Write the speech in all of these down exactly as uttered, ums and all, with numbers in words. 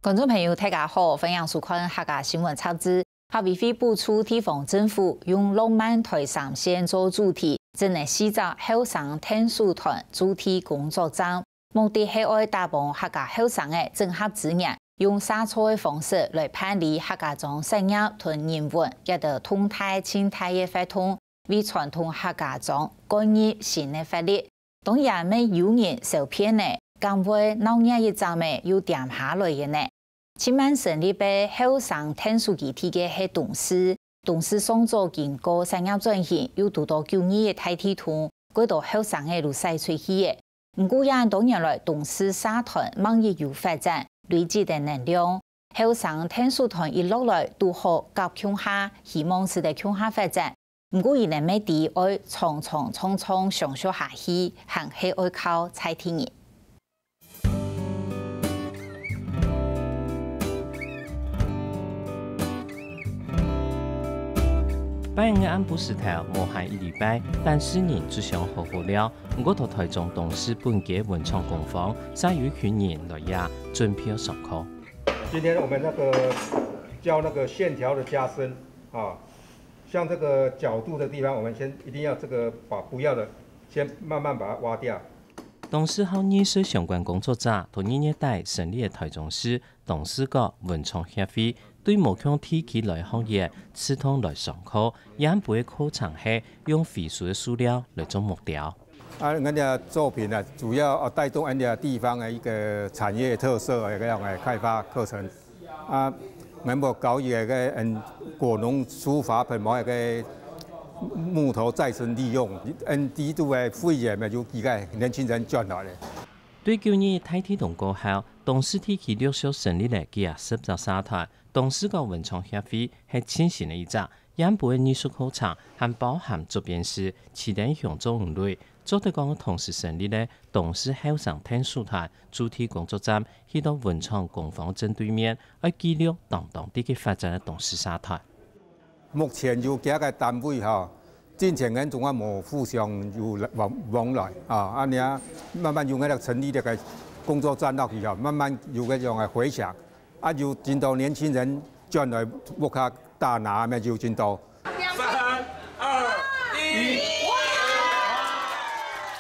觀眾朋友，大家好，歡迎收看客家新聞雜誌。客委會補助地方政府用浪漫台三線做主題，整了四隻後生𢯭手團駐地工作站，目的係愛打幫客家後生仔整合資源，用社造个方式來辦理客家庄產業同人文這兜動態靜態个活動，為傳統客家庄灌入新个活力。 當然乜有人受騙呢，敢會鬧熱一站仔又恬下來个呢？尋萬成立个後生𢯭手基地个係東勢，東勢上早經過產業轉型，又堵到九二一大地動，過多後生仔都徙出去了。毋過這恁多年來，東勢社團吂一有發展，累積个能量，後生𢯭手團一落來，堵好合共下，希望使得共下發展。 毋過佢等乜知愛撞撞撞撞相續下去，還係愛靠在地人。拜五个暗晡時頭，無閒一禮拜，但是人就想好好尞。毋過在台中東勢本街文創工坊，煞有一群人來這準備上課。今天我們那個教那個線條的加深啊， 像這個角度的地方，我們先一定要這個把不要的先慢慢把它挖掉。東勢校藝術相關工作者，在二月底成立个台中市東勢角文創協會，對無共地區來个學員，適當來上課，這擺个課程係用回收个塑料來做木雕。 啊，𠊎个作品呢，主要，呃，帶動𠊎个地方个一個產業特色个這樣个開發課程。啊，𠊎有教一個，嗯，果農書法品牌个木頭再生利用，嗯，底肚个廢紙呢，有幾個年輕人捐來个。對九二一大地動過後，東勢地區陸續成立了幾下十隻社團，東勢角文創協會係盡新个一隻， 這擺个藝術課程還包含竹編師、七等鄉作伲，做得講同時成立个東勢後生𢯭手團駐地工作站，去到文創工坊正對面，愛記錄當當積極發展个東勢社團。目前有幾個單位吼，進前𠊎總還無互相有往，往來啊，恁樣慢慢有𠊎个成立這個工作站落去吼，慢慢有這種个回響。 啊，有真多年輕人轉來屋下打拿，乜有真多。三、二、一。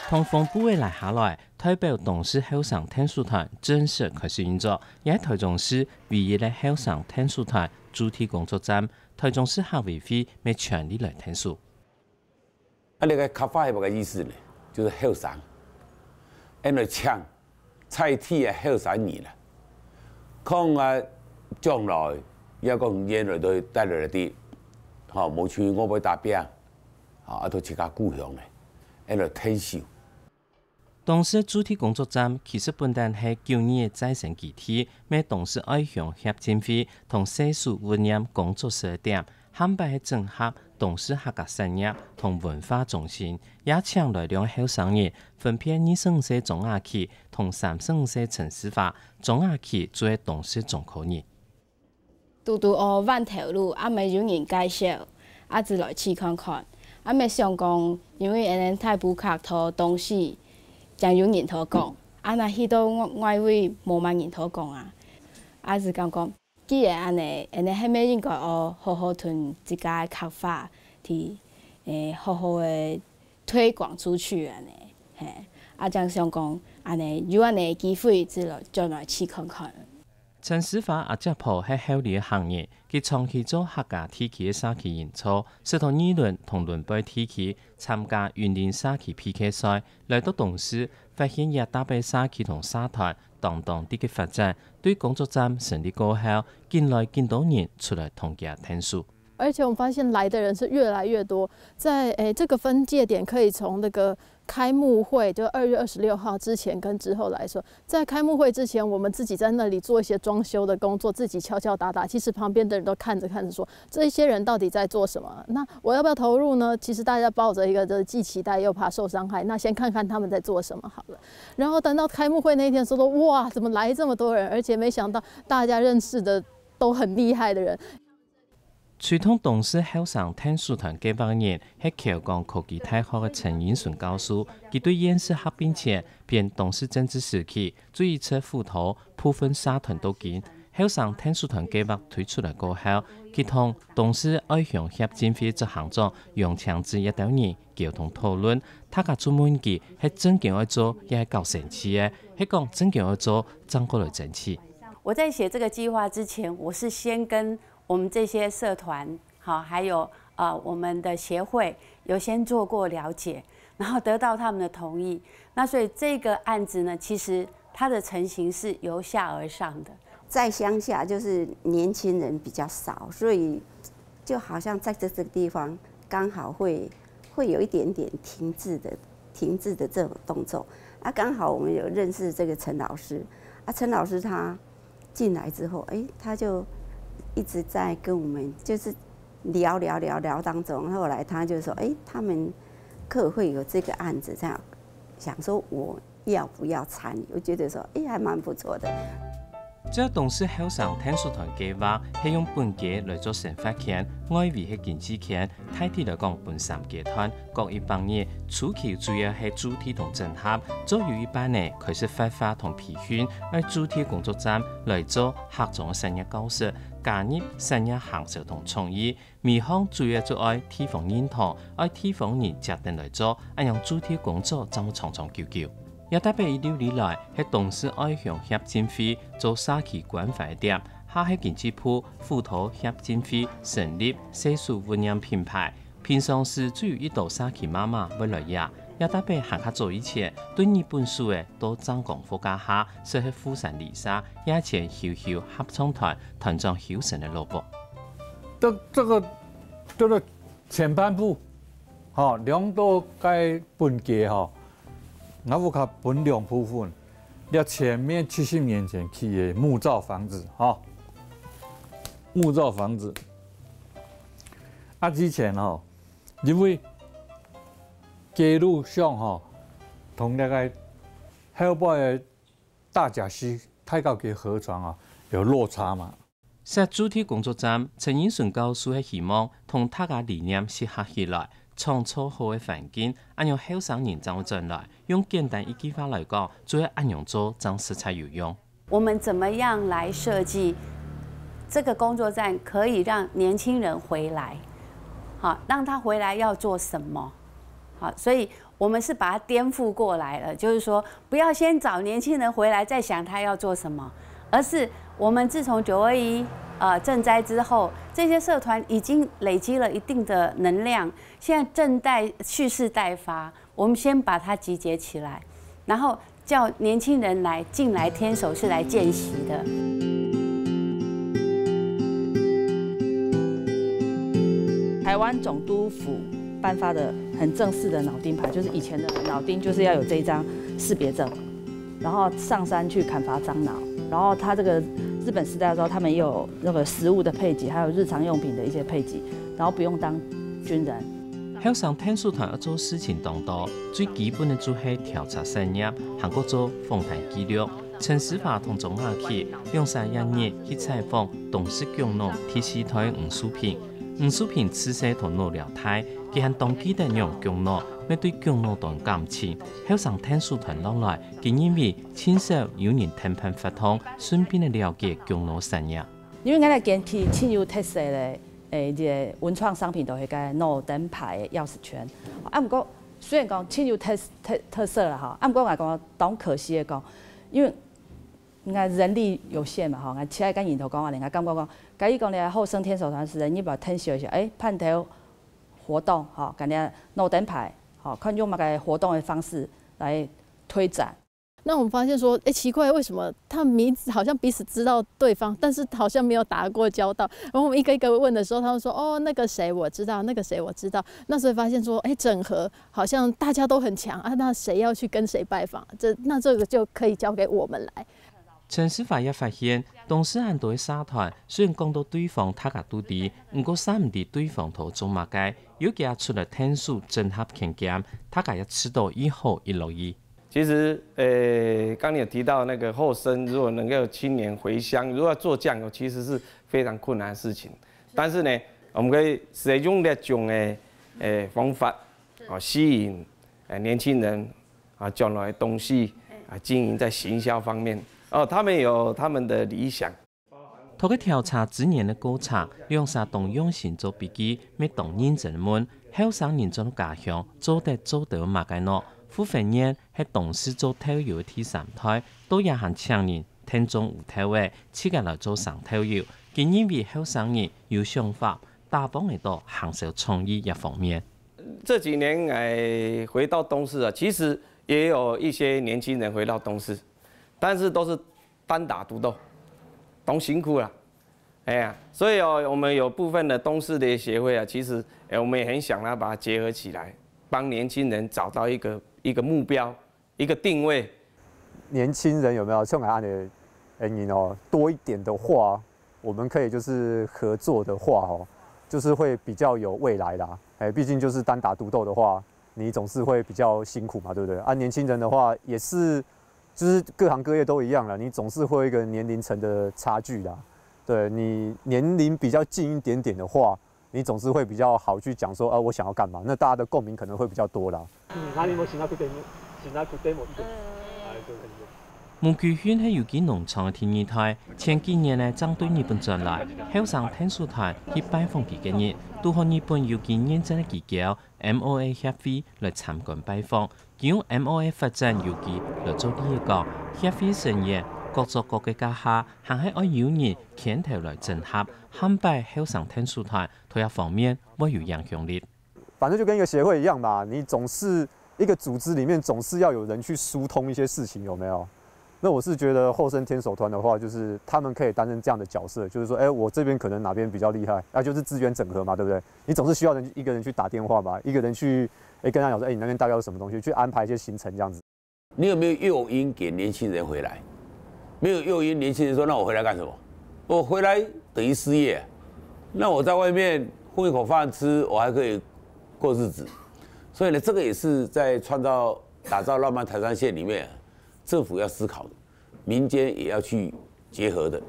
當風暴仔來下來，代表東勢後生𢯭手團正式開始運作，也係台中市唯一个後生𢯭手團駐地工作站，台中市客委會乜全力來𢯭手。 啊，這個客話係麼个意思呢？就係後生，𠊎來請在地个後生人啊，看啊，將來也講原來都帶來个，吼，無去外背打拚，吼，啊，到自家故鄉呢，𠊎來𢯭手。 東勢駐地工作站其實本旦係九二一再生基地，乜東勢愛鄉協進會同世俗物業工作室个點，下擺係整合東勢客家產業同文化中心，也請來兩個後生人，分別二十五歲張雅琪同三十五歲陳思華。張雅琪就係東勢庄口人。 堵堵哦，彎頭路，啊，乜有人介紹，啊，就來試看看。啊，乜想講，因為𠊎等大埔角頭東勢，正有人討講，啊，若去到外，外位無麼人討講啊。啊，就感覺，既然恁呢，𠊎等係乜應該哦，好好同自家个客話，去，誒，好好个推廣出去恁呢，嘿。啊，正想講，恁呢，有恁呢个機會，就來，就來試看看。 陳思華阿姐婆係后里个客人，佢長期做客家地區个社區營造，識到二崙同崙背地區參加雲林社區PK賽，來到東勢，發現這搭个社區同社團當當積極發展，對工作站成立過後，緊來緊多人出來同佢𢯭手。 而且我們發現來的人是越來越多，在誒這個分界點，可以從那個開幕會，就二月二十六號之前跟之後來說，在開幕會之前，我們自己在那裡做一些裝修的工作，自己敲敲打打，其實旁邊的人都看著看著說，這些人到底在做什麼？那我要不要投入呢？其實大家抱著一個就是既期待又怕受傷害，那先看看他們在做什麼好了。然後等到開幕會那一天，說說哇，怎麼來這麼多人？而且沒想到大家認識的都很厲害的人。 推動東勢後生𢯭手團計畫个人係僑光科技大學个陳英順教授，佢對縣市合併前，變東勢政治時期，最一次輔導部分社團到今，後生𢯭手團計畫推出來過後，佢同東勢愛鄉協進會執行長楊清志一兜人溝通討論，大家就問佢係正經愛做，也係搞生趣个，係講正經愛做，正過來爭取。我在写这个计划之前，我是先跟我们这些社团，好，还有呃我们的协会有先做过了解，然后得到他们的同意。那所以这个案子呢，其实它的成型是由下而上的。在乡下就是年轻人比较少，所以就好像在这这个地方刚好会会有一点点停滞的停滞的这种动作。啊，刚好我们有认识这个陈老师，啊，陈老师他进来之后，哎，他就一直在跟我们就是聊聊聊聊当中，后来他就说，哎，他们客会有这个案子，这样想说我要不要参与？我觉得说，哎，还蛮不错的。照東勢後生𢯭手團計畫，係用本街來做生活圈，外圍係經濟圈，大體來講分三階段，各一百日，初期主要係主題同整合，再有一半呢開始發發同培訓，愛主題工作站來做客庄个產業教室，加入產業行銷同創意。 尾項主要就愛地方認同，愛地方人接等來做，恁樣主題工作正會長長久久。這搭背一路以來，係東勢愛鄉協進會做社區關懷个點，下係經濟部輔導協進會成立細手污染品牌。平常時就有一兜社區媽媽會來這，這搭背還較早以前，對日本手个到正港貨架下，識係富山里社，也前休休合唱團團長休生个老屋。這這個這個前半部，吼，兩到該本街吼，𠊎屋下分兩部分。這前面七十年前起个木造房子，吼，木造房子。啊，之前吼，因為街路上吼，同那個後背个大甲溪太高級河床啊有落差嘛。 設主題工作站，陳英順教授係希望同大家理念適合起來，創造好个環境，恁樣後生人正會轉來。用簡單一句話來講，就係恁樣做正實在有用。我们怎么样来设计这个工作站，可以让年轻人回来？好，让他回来要做什么？好，所以我们是把它颠覆过来了，就是说，不要先找年轻人回来，再想他要做什么，而是我们自从九二一呃震灾之后，这些社团已经累积了一定的能量，现在正在蓄势待发，我们先把它集结起来，然后叫年轻人来进来天守是来见习的。台湾总督府颁发的很正式的铆钉牌，就是以前的铆钉就是要有这一张识别证，然后上山去砍伐樟脑，然后他这个日本时代的时候，他们也有那个食物的配给，还有日常用品的一些配给，然后不用当军人。後生𢯭手團愛做事情當多，最基本个就係調查產業，還過做訪談記錄。陳思華同鍾雅琪兩儕一日去採訪東勢芎農第四代吳淑萍。吳淑萍自細同老寮大，佢還當記得娘芎農，乜對芎農當感情。後生𢯭手團落來，佢認為盡少有人同伴活動，順便个了解芎農產業。因為𠊎个園區盡有特色个，誒，一个文創商品就係該铆釘牌个鑰匙圈。啊，毋過雖然講盡有特特特色啦吼，啊，毋過𠊎感覺當可惜个講，因為𠊎人力有限嘛吼，𠊎請个人就講啊，人家感覺講，假如講你後生𢯭手團係人，你把𢯭手一下，誒，辦條活動吼，跟人家铆釘牌吼，看用麼个活動的方式來推展。 那我们发现说，哎，奇怪，为什么他们名字好像彼此知道对方，但是好像没有打过交道？然后我们一个一个问的时候，他们说，哦，那个谁我知道，那个谁我知道。那所以发现说，哎，整合好像大家都很强啊，那谁要去跟谁拜访？这那这个就可以交给我们来。陳思華也發現，東勢恁多个社團，雖然講到對方大家都知，毋過煞毋知對方都做麼个，尤其係出來𢯭手整合勤儉，大家也知道一好一樂意。 其实，呃，刚刚有提到那个后生，如果能够青年回乡，如果要做酱油，其实是非常困难的事情。但是呢，我们可以使用这种诶，诶方法，啊，吸引，呃，年轻人啊，将来东势啊，经营在行销方面，哦，他们有他们的理想。透過調查資源个過程，兩儕當用心做筆記，乜當認真問後生人轉到家鄉做得做到麼个呢？傅宏源係當時做豆油个第三代，到這下青年聽眾有豆仔，自家來做生豆油。佢認為後生人有想法，打幫會到行銷創意這方面。這幾年來回到東勢啊，其實也有一些年輕人回到東勢，但是都是單打獨鬥，當辛苦了。哎呀，所以哦，我們有部分的東勢的協會啊，其實哎，我們也很想要把它結合起來，幫年輕人找到一個一個目標，一個定位。年輕人有沒有像俺的恩人哦多一點的話，我們可以就是合作的話哦，就是會比較有未來啦。哎，畢竟就是單打獨鬥的話，你總是會比較辛苦嘛，對不對？啊，年輕人的話也是，就是各行各業都一樣了，你總是會有一個年齡層的差距啦。对你年龄比較近一点点的话，你总是会比较好去讲说，呃，我想要干嘛，那大家的共鸣可能会比较多啦。你哪里有想要去 demo，想要去 demo 一个，哎，就很远。吴居訓係有機農場个第二代，前幾年呢正對日本轉來，後生聽書團去拜訪佢个日，堵好日本有機認證个機構 M O A 協會來參觀拜訪。佢用 M O A 發展有機來做例仔講，協會成員各做各个家下，還係愛有人牽頭來整合，喊擺後生聽書團，在這方面會有影響力。反正就跟一个协会一样嘛，你总是一个组织里面总是要有人去疏通一些事情，有没有？那我是觉得后生天手团的话，就是他们可以担任这样的角色，就是说，哎，我这边可能哪边比较厉害，那、就是资源整合嘛，对不对？你总是需要人一个人去打电话嘛，一个人去，哎，跟他讲说，哎，你那边大概有什么东西，去安排一些行程这样子。你有没有诱因给年轻人回来？没有诱因，年轻人说，那我回来干什么？我回来等于失业，那我在外面混一口饭吃，我还可以过日子。所以呢，这个也是在创造、打造浪漫台三线里面，政府要思考的，民间也要去结合的。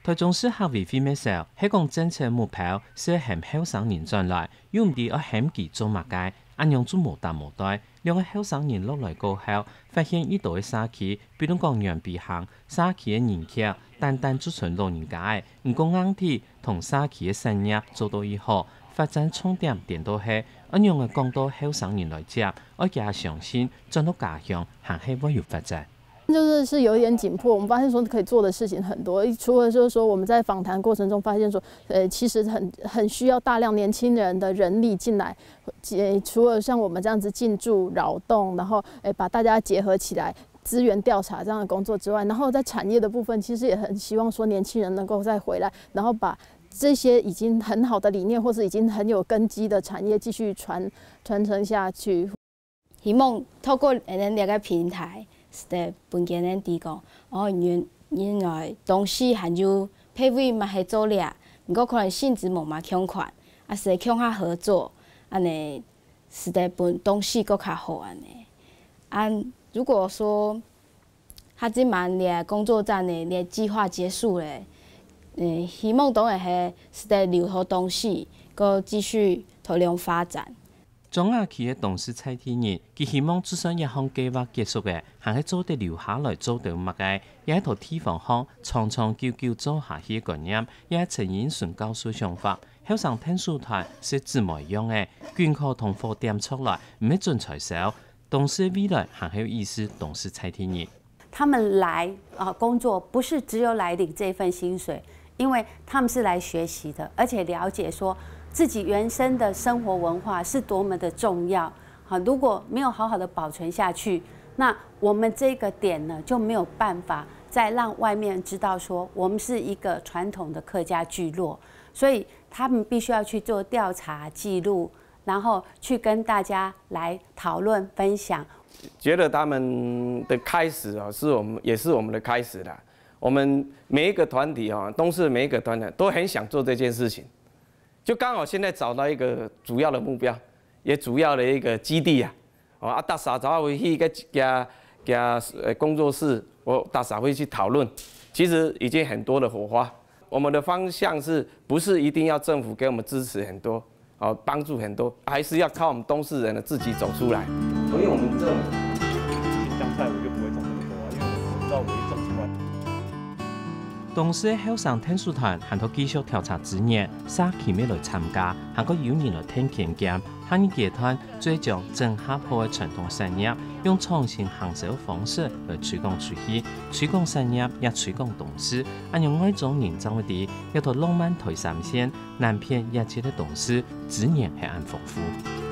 台中市客委會乜笑，係講政策目標係喊後生人轉來，又毋知愛喊佢做麼个，恁樣就無搭無對。兩个後生人落來過後，發現一到个社區，比如講園埤巷，社區个人口，單單就賰老人家个，毋過硬體同社區个產業做到已好，發展重點顛倒係，愛仰仔講到後生人來接，愛佢相信轉到家鄉還係會有發展。 就是是有一点紧迫。我们发现说可以做的事情很多，除了就是说我们在访谈过程中发现说，呃，其实很很需要大量年轻人的人力进来。呃，除了像我们这样子进驻劳动，然后诶把大家结合起来，资源调查这样的工作之外，然后在产业的部分，其实也很希望说年轻人能够再回来，然后把这些已经很好的理念或是已经很有根基的产业继续传传承下去。 希望透过恁仔个平台，使得分佢等知講，哦，原原來東勢還有別位嘛係做這，毋過可能性質無麼共款，啊，使得共下合作，恁仔使得分東勢更較好恁仔。啊，如果說，下一滿這工作站个這計劃結束咧，嗯，希望當然係使得留好東勢，過繼續大量發展。 掌握佢个董事蔡天仁，佢希望就算這項計畫結束了，還係做得留下來做到麼个，也係同地方項長長久久做下去个觀念，也係陳英順教授想法。後生聽書團係姊妹樣个，軍火同火點著來，毋係準在燒。董事未來還係有意思，董事蔡天仁。 他们来啊工作，不是只有来领这份薪水，因为他们是来学习的，而且了解说自己原生的生活文化是多么的重要。好，如果没有好好的保存下去，那我们这个点呢就没有办法再让外面知道说我们是一个传统的客家聚落，所以他们必须要去做调查记录，然后去跟大家来讨论分享。觉得他们的开始啊，是我们也是我们的开始啦。我们每一个团体啊，东势每一个团体都很想做这件事情，就刚好现在找到一个主要的目标，也主要的一个基地啊。哦，啊，大家才会去个加加呃工作室，我大家会去讨论，其实已经很多的火花。我们的方向是不是一定要政府给我们支持很多？ 哦，帮助很多，还是要靠我们东势人的自己走出来。所以我们这种新疆菜我就不会种那么多啊，因为我知道我一种出来。當時个後生𢯭手團還在繼續調查資源，社區乜來參加，還過有人來𢯭田兼。下一階段，就係將整合好个傳統產業，用創新行銷个方式來推廣出去，推廣產業也推廣當地，恁樣外庄人正會知，這兜浪漫台三線、南片熱情个當地，資源係恁豐富。